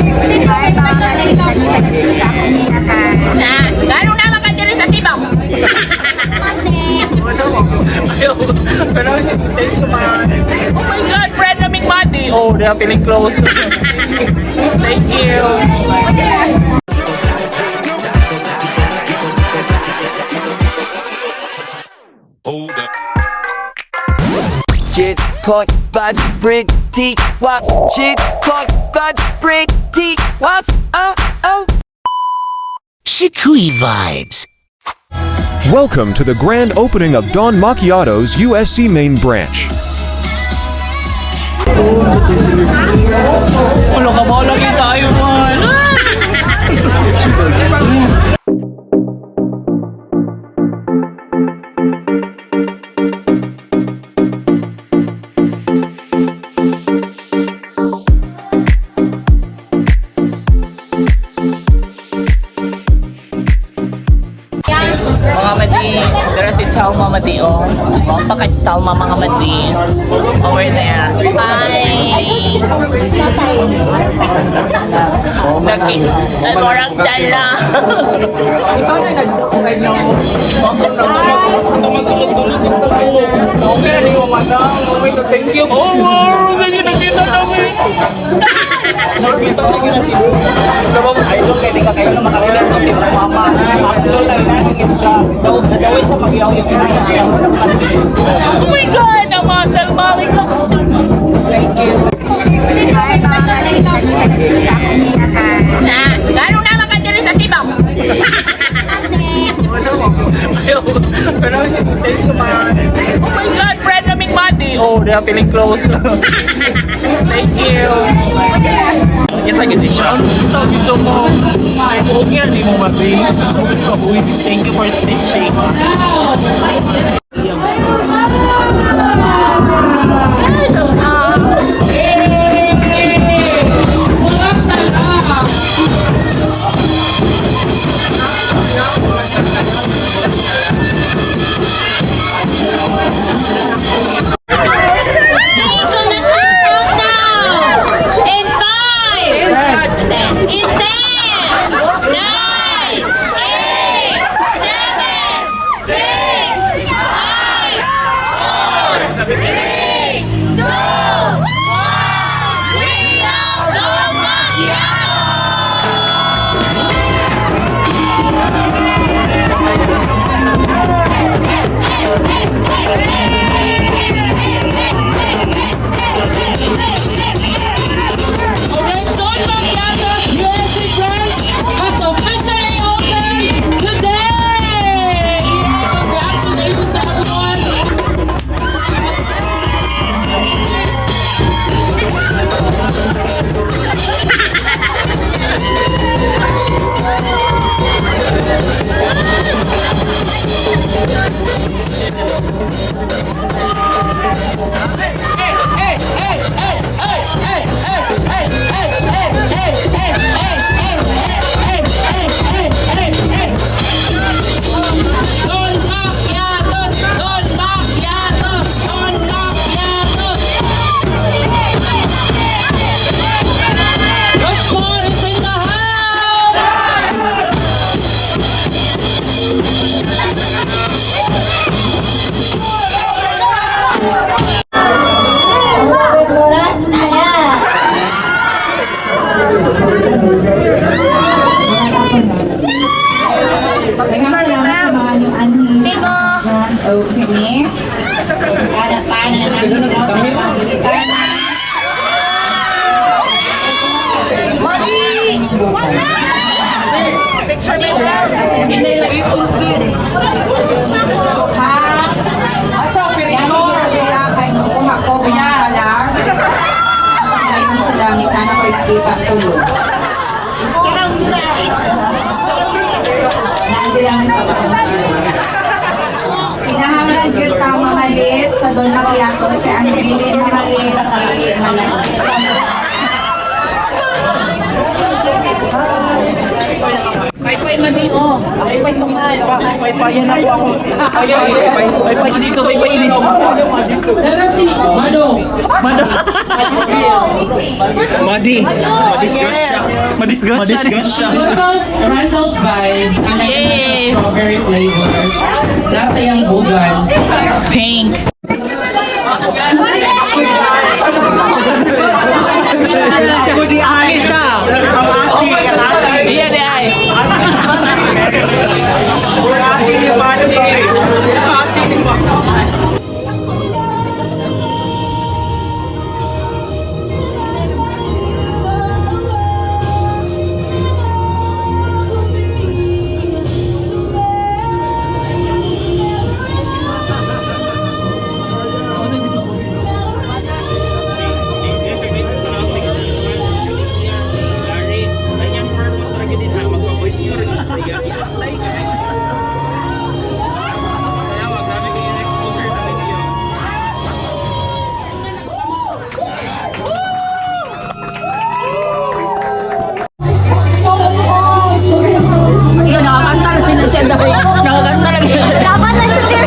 Hi, mga kalagitag sa akong inahan. Na, gano'n naman ka diri sa tibaw. Pero, thank you, man. Oh my God, friend naming Madi. Oh, they are feeling close. Thank you. Hold up. Shit, coin, buds, pretty, wops. Shit, coin, buds, pretty, wops. Oh, oh. Shikui vibes. Welcome to the grand opening of Don Macchiato's USC main branch. Wala ka ba? Lagi tayo, man. Mga madi, there si Chalma Madi, oh. Mga paka-Chalma mga madi. Over there. Hi! Naki, Morang dala. Ikaw na nag-ano. Okay na mo, madam. Thank you. Oh, wow. Thank you, nakita namin. Oh my God! Ang mga salmari ko! Thank you. Hi, mga kalagitag sa akong inahan. Na, gano'n naman ka diri sa tibaw. Pero, thank you, man. Oh my God, friend naming Madi. Oh, they are feeling close. Thank you. Kita gid siya. Ito gusto mo. Ay, okay ni mo mabi. Thank you for stitching. Okay, so let's have a countdown. In 5, in 10, 9, 8, 7, 6, 5, 4, 3, 2, 1. We love Don Macchiato! Alright, Don Macchiato's USA branch has officially opened today! Yeah, congratulations, everyone! Don Macchiatos! Don Macchiatos! Don Macchiatos! The score is in the house! Daghang salamat sa mga inyong anhi sa grand opening. Kada pa na namin mo sa pagkita. Ha? Yan, hindi ko dili kay mo kuha ko mga kalang. Dayon sa langit na ako'y nakita tulog. Nandiyan sa sa Kinahanglan gyud ta mamalit sa Don Macchiatos kay ang dili mamalit, dili malamit. Pay-pay Madi, oh. Pay-pay sungay. Paypayan ako ako. Ay ay ay. Pay-pay dito, pay-pay dito. Pero si Mado, Mado. Madi. Madi siya. Madisgrasya. Madisgrasya. Randolph, Randolph vibes. Ang Yay! strawberry flavor. Nasa iyang bugan. Pink. Ay siya. Ang ate, ang ate. Iya, di ay. Ang ate ni Pati. Ang ate ni Pati. Iya, nakakanta na siya. Nakakanta na siya. Dapat lang siya.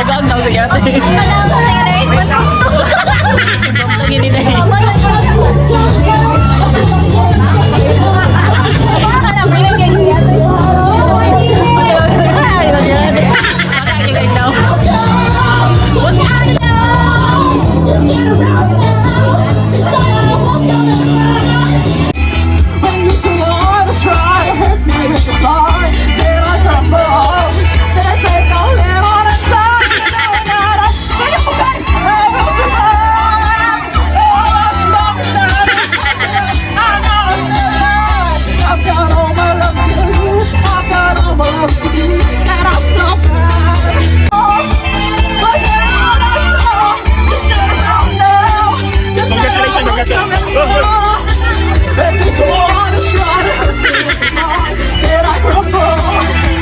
Magaan daw siya. Hindi na eh. When you two wanna try to hurt me with your body, then I crumble. Then I take a little at a time. Sing it for guys, I will survive. Oh, as long as I'm I know I'm still alive. I've got all my love to lose. I've got all my love to give, and I survive. Oh, but now I know you should have known. You should have known. And it's all to try to hurt me with mine. Then I crumble.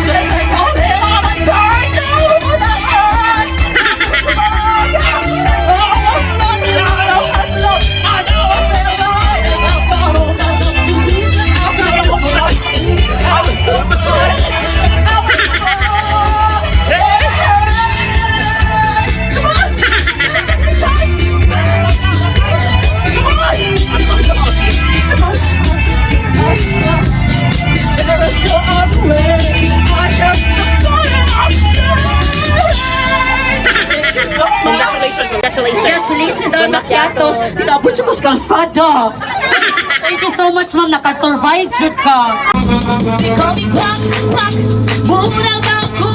Then take all it on a turn down the line. I was so good. I was There is no other way. I am the fire. Thank you so much. Congratulations, Don Macchiatos! Inabot siya ko sa kalsada! Thank you so much, ma'am. Nakasurvive jud ka. They call me quack, quack, murag ako,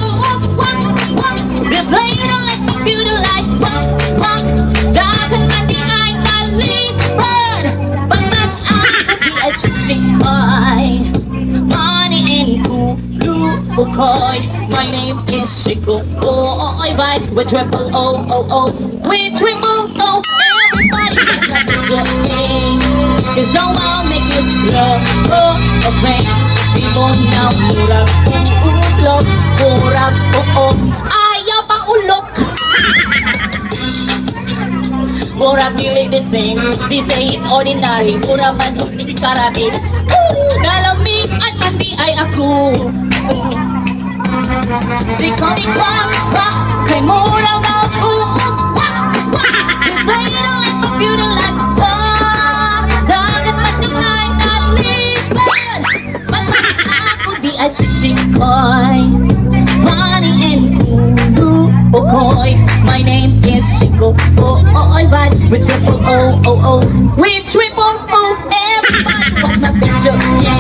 wak, wak. This ain't a let me beauty like wak, wak. Dagan man di ay nalipad. Pagman ako di ay sisikay. Funny and cool, ukoy. My name is Shiko. Oy, vibes with triple O, O, O. With triple O, everybody gets up to me. 'Cause now I'll make you love, oh, pain. Di mo na murag uulok, murag oo. Ayaw pang ulok. Murag dili the same. They say it's ordinary. Mura man o karami. Ooh, nalamig at mandi ay ako. They call me quack, quack. Kay murag ako. Wak, wak. They say I don't like my beauty like talk. Dagat man di ay nalipad. Bata ako di ay sisikoy. Funny and cool, okoy. My name is Shiko. Oh, oh, oh, right. With triple O, O, O. With triple O. Everybody watch my picture, yeah.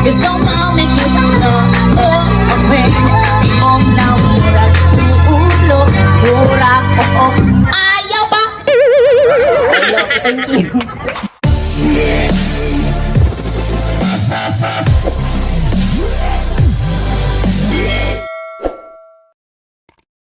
'Cause I'll make you love, oh, okay. Di mo na murag ulo, murag, oh, oh. Ayaw pa! Thank you.